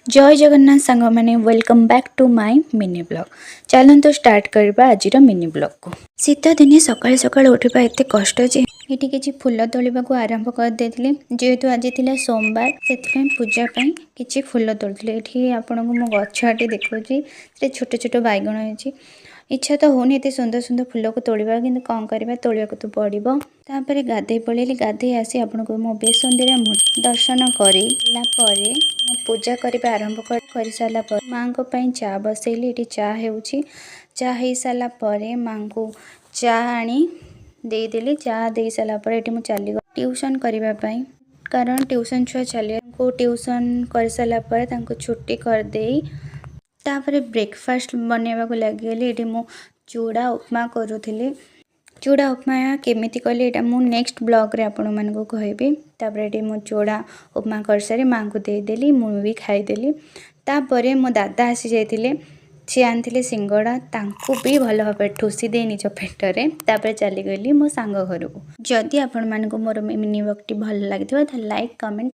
ଜୟ ଜଗନ୍ନାଥ ସାଙ୍ଗମାନେ, welcome back to my mini vlog। ଚାଲନ୍ତୁ start କରିବା ଆଜିର ମିନି ବ୍ଲଗ୍କୁ। ଶୀତ ଦିନେ ସକାଳୁ ସକାଳୁ ଉଠିବା ଏତେ କଷ୍ଟ ଯେ ଏଠି କିଛି ଫୁଲ ତୋଳିବାକୁ ଆରମ୍ଭ କରିଦେଇଥିଲି। ଯେହେତୁ ଆଜି ଥିଲା ସୋମବାର, ସେଥିପାଇଁ ପୂଜା ପାଇଁ କିଛି ଫୁଲ ତୋଳୁଥିଲି। ଏଠି ଆପଣଙ୍କୁ ମୁଁ ଗଛଟି ଦେଖାଉଛି, ସେଥିରେ ଛୋଟ ଛୋଟ ବାଇଗଣ ହେଇଛି। ଇଚ୍ଛା ତ ହେଉନି ଏତେ ସୁନ୍ଦର ସୁନ୍ଦର ଫୁଲକୁ ତୋଳିବା, କିନ୍ତୁ କ'ଣ କରିବା, ତୋଳିବାକୁ ତ ପଡ଼ିବ। ତାପରେ ଗାଧେଇ ପଳେଇଲି। ଗାଧେଇ ଆସି ଆପଣଙ୍କୁ ମୋ ବେସନ୍ଦିରେ ମୁଁ ଦର୍ଶନ କରିଲା ପରେ ମୁଁ ପୂଜା କରିବା ଆରମ୍ଭ କରିସାରିଲା ପରେ ମାଆଙ୍କ ପାଇଁ ଚା ବସେଇଲି। ଏଠି ଚା ହେଉଛି। ଚା ହେଇସାରିଲା ପରେ ମାଆଙ୍କୁ ଚା ଆଣି ଦେଇଦେଲି। ଚା ଦେଇସାରିଲା ପରେ ଏଠି ମୁଁ ଚାଲିଗଲି ଟ୍ୟୁସନ୍ କରିବା ପାଇଁ, କାରଣ ଟ୍ୟୁସନ୍ ଛୁଆ ଚାଲିବାକୁ। ଟ୍ୟୁସନ୍ କରିସାରିଲା ପରେ ତାଙ୍କୁ ଛୁଟି କରିଦେଇ ତାପରେ ବ୍ରେକଫାଷ୍ଟ ବନେଇବାକୁ ଲାଗିଗଲି। ଏଠି ମୁଁ ଚୁଡ଼ା ଉପମା କରୁଥିଲି। ଚୁଡ଼ା ଉପମା କେମିତି କଲି, ଏଇଟା ମୁଁ ନେକ୍ସଟ ବ୍ଲଗ୍ରେ ଆପଣମାନଙ୍କୁ କହିବି। ତାପରେ ଏଠି ମୁଁ ଚୁଡ଼ା ଉପମା କରିସାରି ମାଆଙ୍କୁ ଦେଇଦେଲି, ମୁଁ ବି ଖାଇଦେଲି। ତାପରେ ମୋ ଦାଦା ଆସିଯାଇଥିଲେ, ସିଏ ଆଣିଥିଲେ ସିଙ୍ଗଡ଼ା। ତାଙ୍କୁ ବି ଭଲ ଭାବରେ ଠୁସି ଦେଇ ନିଜ ପେଟରେ ତାପରେ ଚାଲିଗଲି ମୋ ସାଙ୍ଗ ଘରକୁ। ଯଦି ଆପଣମାନଙ୍କୁ ମୋର ମିନି ବ୍ଲଗ୍ଟି ଭଲ ଲାଗିଥିବ, ତାହେଲେ ଲାଇକ୍, କମେଣ୍ଟ